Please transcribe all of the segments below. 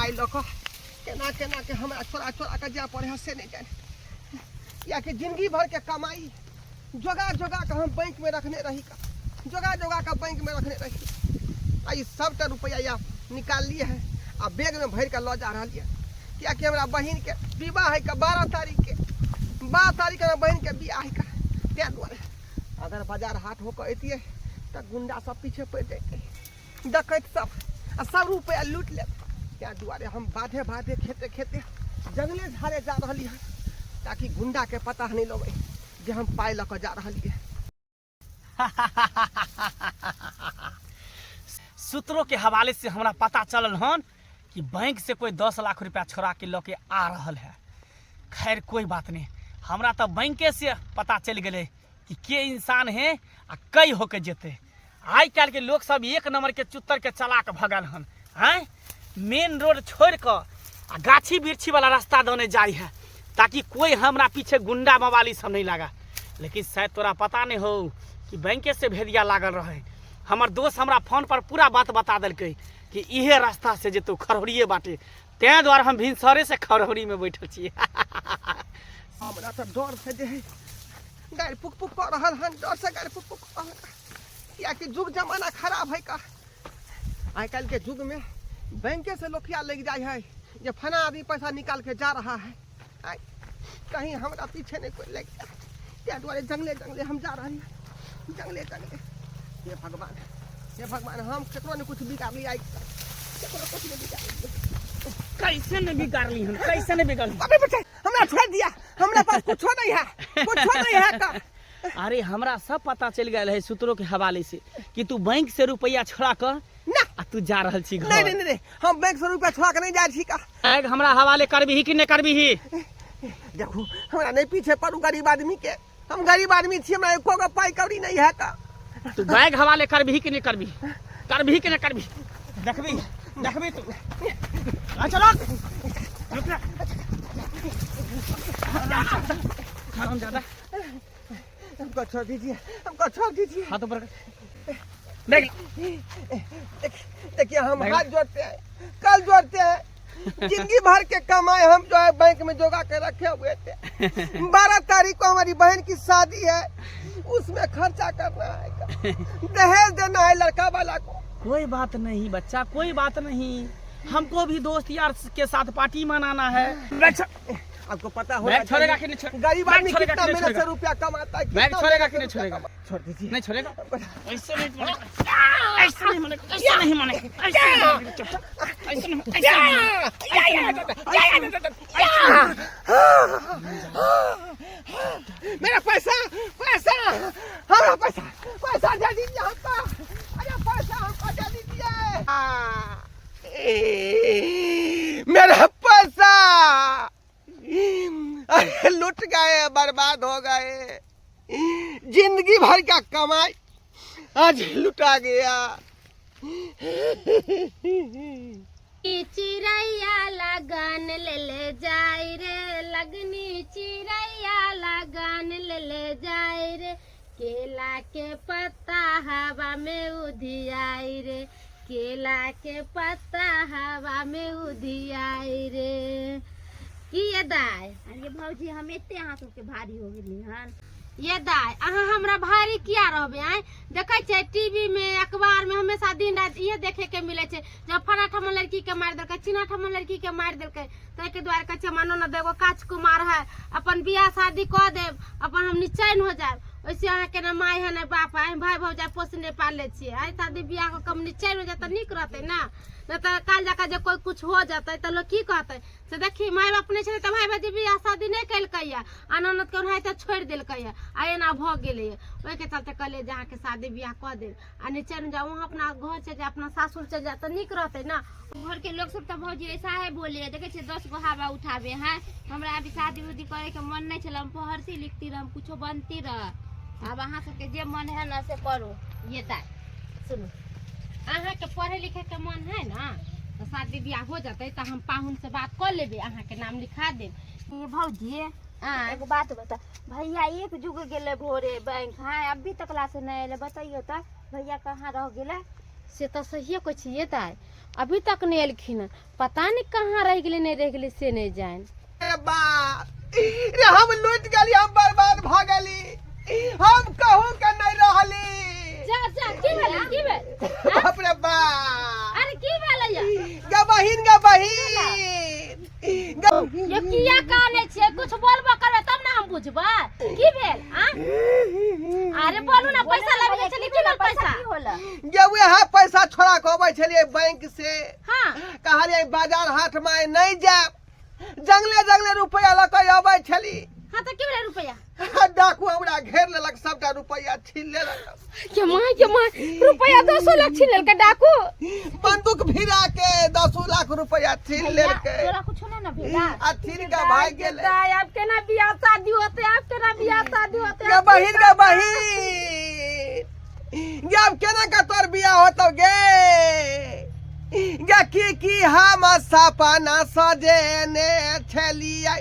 पाइ लऽ कऽ केना केना के हमरा चोरा चोरा कऽ जाय पड़ै है से नहि जानि, कियाकि जिंदगी भरके कमाई जोगा जोगा कऽ हम बैंकमे रखने रही का, जोगा जोगा कऽ बैंकमे रखने रही। आ ई सबटा रुपैआ या निकाललियै है आ बैगमे भरि कऽ लऽ जा रहलियै, कियाकि हमरा बहिनके विवाह है का 12 तारीखके, 12 तारीखके हमरा बहिनके बियाह है का। ताहि दुआरे अगर बाजार हाट होके अयतियै तऽ गुंडा सब पीछे पड़ि जैतै, डकैत सब, आ सब रुपैआ लूटि लेत। ताहि दुआरे हम बाधे बाधे खेते खेते जंगले झाड़े जा रहली हँ, ताकि गुंडाके पता नहि लगै जे हम पाइ लऽ कऽ जा रहलियै। सूत्रों के हवाले से हमरा पता चलल हन कि बैंक से कोई 10 लाख रुपया छोड़ा के लऽ के आ रहल है। खैर कोई बात नहीं, हमरा तो बैंके से पता चल गेलै कि के इंसान है आ कई होके जेतै। आइ काल्हि के लोग सब एक नंबर के चुत्तर के चलाक भगल हन। आँय मेन रोड छोड़ कऽ आ गाछी वृक्षी वाला रास्ता दने जाय है, ताकि कोई हमरा पीछे गुंडा मवाली सब नहीं लगा। लेकिन शायद तोरा पता नहीं हो कि बैंके से भेदिया लागल रहे। हमर दोस्त हमरा फोन पर पूरा बात बता देलकै कि इहे रास्ता से जेतौ, खरहोरिये बाटे, तें दुआरे हम भिनसरे से खरहोरी में बैठल छियै। हमरा तऽ डर से जे है गारि पुक पुक कऽ रहल हन, डर से गारि पुक पुक कऽ रहल हन, कियाकि जुग जमाना खराब है का। आइ काल्हि के युग में बैंके से लोकिया लग जाय है जे फना आदमी पैसा निकाल के जा रहा है, आइ कहीं हमरा पीछे नहीं कोई लग जाए, ताहि दुआरे जंगले जंगले हम जा रही हैं, जंगले जंगले। हे भगवान, हे भगवान, हम केकरो नहीं कुछ बिगाड़ली, आइ केकरो कुछ नहीं बिगाड़ली। कैसे नहीं बिगाड़ली हम, कैसे नहीं बिगाड़ली? अबे बेटा हमरा छोड़ दिया, हमरा पास कुछो नहीं है, कुछो नहीं है का। अरे हमरा सब पता चल गेल है सूत्रों के हवाले से कि तू बैंक से रुपया छोड़ा कर ना आ तू जा रहल छी घर। नहीं, नहीं, नहीं, हम बैंक से रुपया छोड़ा के नहीं जा छी का। बैग हमरा हवाले करबही कि नहीं करबही? देखू हमरा नहीं पीछे पड़ू गरीब आदमी के, हम गरीब आदमी छी, हमरा एको गो पाई कौड़ी नहीं है का। तू बैग हवाले करबही कि नहीं करबही? करबही कि नहीं करबही? देखबी, देखबी तू। आ चलो। रुक जा। हराम ज्यादा। हमको छोड़ दीजिए, हमको छोड़ दीजिए। हाथ ऊपर कर। देख। देखिए हम हाथ जोड़ते हैं, कल जोड़ते हैं, जिंदगी भर के कमाए हम जो है बैंक में जोगा के रखे हुए थे। 12 तारीख को हमारी बहन की शादी है, उसमें खर्चा करना है, दहेज देना है लड़का वाला को। कोई बात नहीं बच्चा, कोई बात नहीं, हमको भी दोस्त यार के साथ पार्टी मनाना है। आपको पता हो बैग छोड़ेगा कि नहीं छोड़ेगा? गरीब बैग आदमी छोड़ेगा कितना कि नहीं मेहनत से छोड़ेगा? रुपया कमाता है, बैग कितना छोड़ेगा मेहनत कि नहीं से रुपया छोड़ेगा? कमाता है। छोड़ दीजिए। नहीं छोड़ेगा? ऐसे नहीं मानेगा, ऐसे नहीं मानेगा, ऐसे नहीं मानेगा, ऐसे नहीं मानेगा, चुप, चुप, ऐसे नहीं, ऐसे नहीं मानेगा। मेरा पैसा, पैसा, हमारा पैसा, पैसा दे दीजिए हमको। अरे पैसा हमको दे दीजिए। मेरा पैसा, अरे लुट गए, बर्बाद हो गए, जिंदगी भर का कमाई आज लुटा गया। चिड़ैया लगन ले ले जाय रे, लगनी चिड़ैया लगन ले ले जाय रे, केला के पत्ता हवा में उधियाई रे, केला के पत्ता हवा में उधियाई रे। की ये दाय? अरे भौजी, हम एते अहाँ सबके भारी हो गेली हन। ये दाय, अहाँ हमरा भारी किया रहबे? आँय देखै छियै टीवी में, अखबार में हमेशा दिन राति इहे देखे के मिले छै, जब फला ठमा लड़की के मारि देलकै, चिना ठमा लड़की के मारि देलकै, ताहिके दुआरे कहै छै मानो न एगो काच कुमार है, अपन बियाह शादी कऽ देब, अपन हम निचैन हो जायब। ओइसे अहाँके ने माय है ने बाप है, भाय भौजाइ पोसने पालने छियै, आइ शादी बियाह कऽ के हम निचैन हो जायब तऽ नीक रहतै ने, नहि तऽ काल्हि जाकऽ जे कोइ कुछ हो जेतै तऽ लोक की कहतै? से देखी माय बाप नहि छलै तऽ भाय भाजी बियाह शादी नहि केलकैया, आ ननदके ओनाहिते छोड़ि देलकैया, आ एना भऽ गेलैया। ओहिके चलते कहलियै जे अहाँके शादी बियाह कऽ देब आ निचैन जाउ, अहाँ अपना घर चलि जाउ, अपना सासुर चलि जाउ तऽ नीक रहतै ने। घरके लोक सब तऽ भौजी ऐसा है बोले, देखै छियै 10 गो हवा उठाबे है। हमरा अभी शादी उदी करैके मन नहि छलै, हम पढ़ती लिखती रह, हम कुछो बनती रह। आब अहाँ सबके जे मन है ने से करू। ये दाय सुनू, अहाँके पढ़े लिखे के मन है ना, तऽ शादी बियाह हो जेतै तऽ हम पाहुन से बात कऽ लेबै, अहाँके नाम लिखा देब। ये भौजी, आँय? एगो बात बता, भैया एक जुग गेलै भोरे बैंक, हाँ अभी तक ला से नहि एलै, बतैयो तऽ भैया कहाँ रह गेलै? से तऽ सहिए कहै छियै दाय, अभी तक नहि एलखिन हन। पता नहि कहाँ रहि गेलै, नहि रहि गेलै से नहि जानि। रे बाप रे, हम लूट गेली, हम बर्बाद भऽ गेली, हम कहूँ के नहीं रहली। जा जा, की भेलै, की भेल? बाप रे बाप। अरे की भेलै या? गे बहिन, गे बहिन, गे। यो किया कानै छियै? कुछ बोलबो करबै तब ने हम बुझबै की भेल। आ अरे बोलू ना, पैसा लाबि गेल छलै, की भेल पैसा? की होला? गे वएह पैसा छोड़ा के अबै छलियै बैंक से। हाँ। कहलियै बाजार हाट में आइ नहीं जायब, जंगले जंगले रुपया लऽ के अबै छली। हाँ, तऽ की भेलै रुपया? डाकू हमरा घेर लेलक, सबटा रुपया छीन लेलक। के माय, के माय, रुपया 10 लाख छीन लेलकै डाकू? बंदूक भिरा के 10 लाख रुपया छीन लेलकै। तोरा कुछो नहीं ना भेला? आ छीन के भागि गेलै। दाय, आब केना बियाह शादी होतै? आब केना बियाह शादी होतै? गे बहिन, गे बहिन, गे आब केना के तोर बियाह होतौ गे? गे की की हम सपना सजेने छलियै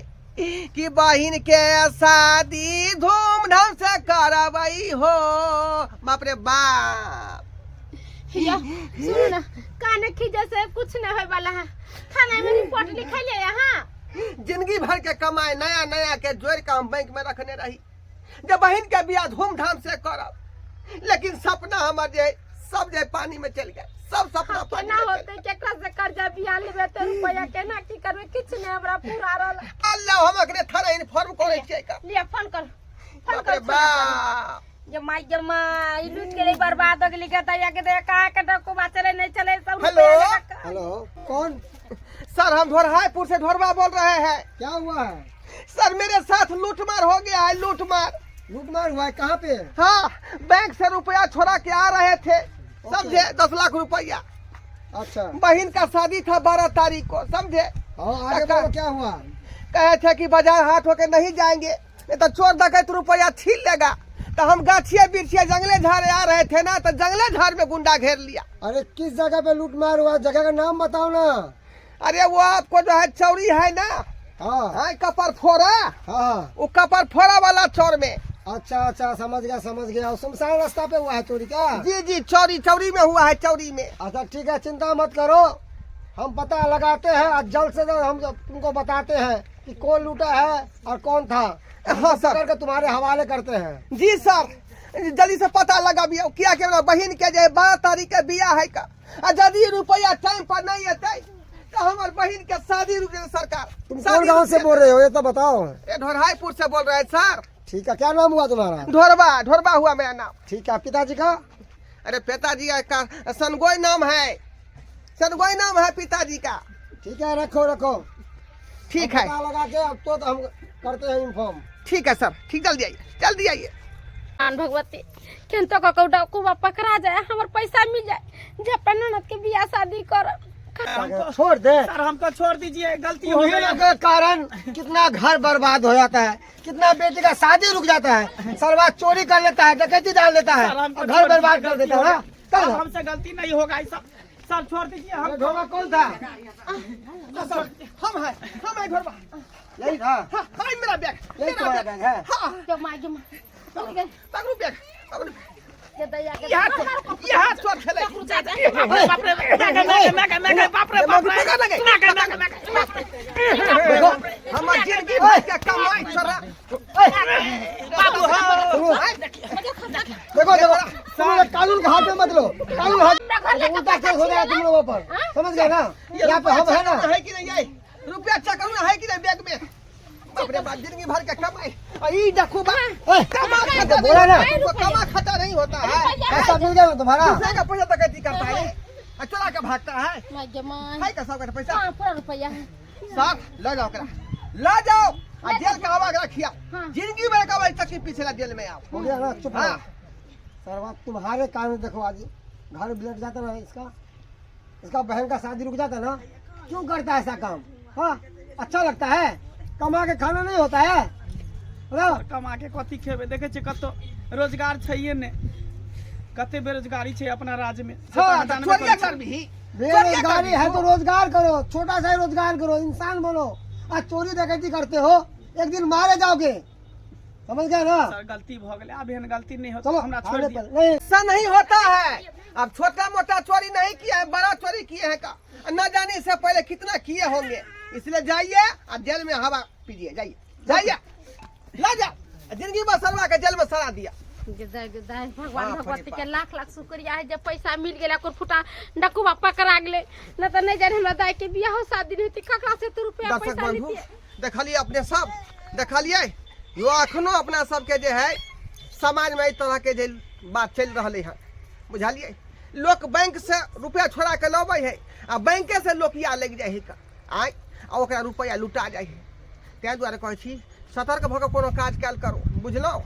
कि बहिन के शादी धूमधाम से करबै हो, बाप रे बाप। या, सुनू ना, कान खींचे से कुछ नहीं होय वाला है। थाना में रिपोर्ट लिखलियै अहाँ? जिंदगी भर के कमाई नया नया के जोड़ के हम बैंक में रखने रही जे बहिन के बियाह धूमधाम से करब, लेकिन सपना हमर जे सब जे पानी में चल गए, सब सपना पानी केना में चल होतै? केकरा से कर्जा बियाह लेबै तऽ रुपया? केना की करबै? किछु नहि हमरा पूरा रहल। गए। अल्लाह, हम अखने थाना इन्फॉर्म करै छियै का। लिअ, फोन कर, फोन बाप रे कर। बाप। जे माय, गे माय, ई लूट गेलै, बर्बाद हो गेली गे दैया, के दैया। कहाँ के डकुबा चले नहीं चले सब हेलो? रुपया लगा के- हेलो, कौन? सर, हम ढोरहाईपुर से ढोरबा बोल रहे हैं। क्या हुआ है? सर, मेरे साथ लूटमार हो गया है, लूटमार। लूटमार हुआ है? कहाँ पे? हाँ, बैंक से रुपया छोड़ा के आ रहे थे, समझे, 10 लाख रुपया। अच्छा। बहन का शादी था 12 तारीख को, समझे? हाँ, आगे बोलो, क्या हुआ? कहे थे कि बाजार हाट होके नहीं जाएंगे, नहीं तो चोर डकैत रुपया छीन लेगा। तो हम गाछिए बिरछिए जंगले झाड़े आ रहे थे ना, तो जंगले झाड़ में गुंडा घेर लिया। अरे, किस जगह पे लूटमार हुआ? जगह का नाम बताओ ना। अरे, वो आपको जो है चौरी है ना? हाँ। हाँ, कपर फोड़ा। हाँ। वो कपर फोड़ा वाला चौर में। अच्छा अच्छा, समझ गया, समझ गया। वो सुनसान रास्ता पे हुआ है चोरी क्या? जी जी, चौरी, चौरी में हुआ है, चौरी में। अच्छा, ठीक है, चिंता मत करो, हम पता लगाते हैं और जल्द से जल्द हम तुमको बताते हैं कि कौन लूटा है और कौन था। हाँ सर। पकड़ के तुम्हारे हवाले करते हैं। जी सर, जल्दी से पता लगाबियो, किया कि हमरा बहिन के जे 12 तारीख के बियाह है का, आ यदि रुपया टाइम पर नहीं एतै तो हमर बहिन के शादी रुक जेतै सरकार। तुम शादी कौन गांव रुक से जेतै। बोल रहे हो, ये तो बताओ। ए, ढोरहाईपुर से बोल रहे हैं सर। ठीक है, क्या नाम हुआ तुम्हारा? ढोरबा, ढोरबा हुआ मेरा नाम। ठीक है, पिताजी का? अरे, पिताजी का सनगोई नाम है, सनगोई नाम है पिताजी का। ठीक है, रखो रखो। ठीक हम है। पता लगा के अब तो हम करते हैं इन्फॉर्म। ठीक है सर, ठीक, जल्दी आइए, जल्दी आइए। आन भगवती, केहन कऽ डाकुबा पकड़ा जाए, हमर पैसा मिल जाए जे अपन ननद के बियाह शादी करब। छोड़ दे। सर, हमको छोड़ दीजिए, गलती हो तुम्ही गई। लोग के कारण कितना घर बर्बाद हो जाता है, कितना बेटी का शादी रुक जाता है। सरवा चोरी कर लेता है, डकैती डाल देता है सर, हमको और घर छोड़ बर्बाद दीजिए, कर देता है गलती ना। हो गई। चल। अब हमसे गलती नहीं होगा ऐसा, सर, छोड़ दीजिए हम। ढोबा कौन था? हम है, हम है ढोरबा। यही था? हाँ हाँ, मेरा बैग। यही मेरा तुम्हारा बैग है? हाँ। गे माय, गे माय, चल गेल। पकड़ू बैग, पकड़ू। गे दैया, गे। यहाँ चोर, यहाँ चोर खेले। बाप रे, मैं गए, मैं गए, मैं गए, मैं गए, बाप रे, बाप रे, पकड़ लगे। मैं गए, मैं गए, मैं गए, बाप रे। देखो। हमर जिंदगी भर के कमाई चोरा। बाबू हो। देखो देखो, तुम लोग कानून के हाथ में मत लो, कानून हाथ उल्टा केस हो जाएगा तुम लोगों पर, समझ गए ना? यहाँ पे हम है ना। है कि नहीं? ये रुपया चेक करू ना, है कि नहीं बैग में? बाप रे बाप, जिंदगी भर के कमाई आ ई देखो बा। ए, कमा खाता नहीं बोला ना। होता, कमा खाता नहीं होता है। पैसा मिल गया ना तुम्हारा? दूसरे का पैसा डकैती करता है आ चोरा के भागता है। माय गे माय। है का सब का पैसा? हाँ, पूरा रुपया है। साहब, ले जाओ करा, ले जाओ आ जेल का हवा रखिया। हाँ। जिंदगी भर का भाई तक पीछे जेल में आओ। हो गया ना? चुप हाँ। रहो। सरवा, तुम्हारे कारण देखो आज घर बिलट जाता ना इसका, इसका बहन का शादी रुक जाता ना। क्यों करता है ऐसा काम? हाँ, अच्छा लगता है? कमा के खाना नहीं होता है? बताओ। कमा के कथी खेबै? देखै छियै, कतौ रोजगार छैहे नहि, कते बेरोजगारी छै अपना राज्य में से तऽ हाँ, अहाँ तो जानबे चोरिया करै छी। करबिही? बेरोजगारी है तो रोजगार करो, छोटा सा ही रोजगार करो, इंसान बनो। आज चोरी डकैती करते हो, एक दिन मारे जाओगे। समझ गया ना? सर, गलती भऽ गेलै, आब एहन गलती नहीं होत। चलो, हमरा छोड़ थाने दिअ। पर नहीं। ऐसा नहीं होता है। अब छोटा मोटा चोरी नहीं किया है, बड़ा चोरी किए हैं का न जाने इससे पहले कितना किए होंगे। इसलिए जाइए और जेल में हवा पीजिए। जाइए, जाइए, ला जाओ। जिंदगी में सरवा के जेल में सड़ा दिया। भगवान बाप रे भगवती के बाप। लाख लाख शुक्रिया है जब पैसा मिल गेला, ओकर फुटा डकुबा पकड़ा गेलै। न तऽ नहि जाने हमरा दाई के बियाहो शादी नहि होती, ककरा से तू रुपया दर्शक पैसा बंधु, लेतियै। देखलिए अपने सब, देखलिए यो अखनो अपना सबके जे है समाज में एहि तरह के जे बात चलि रहलै हँ, बुझलिए? लोक बैंक से रुपया छोड़ा के लबै है आ बैंके से लोक या लागि जाइ है का आय आ ओकरा रुपया लुटा जाइ है। ताहि दुआरे कहै छी, सतर्क भऽ कऽ कोनो काज कयल करू, बुझलहुँ?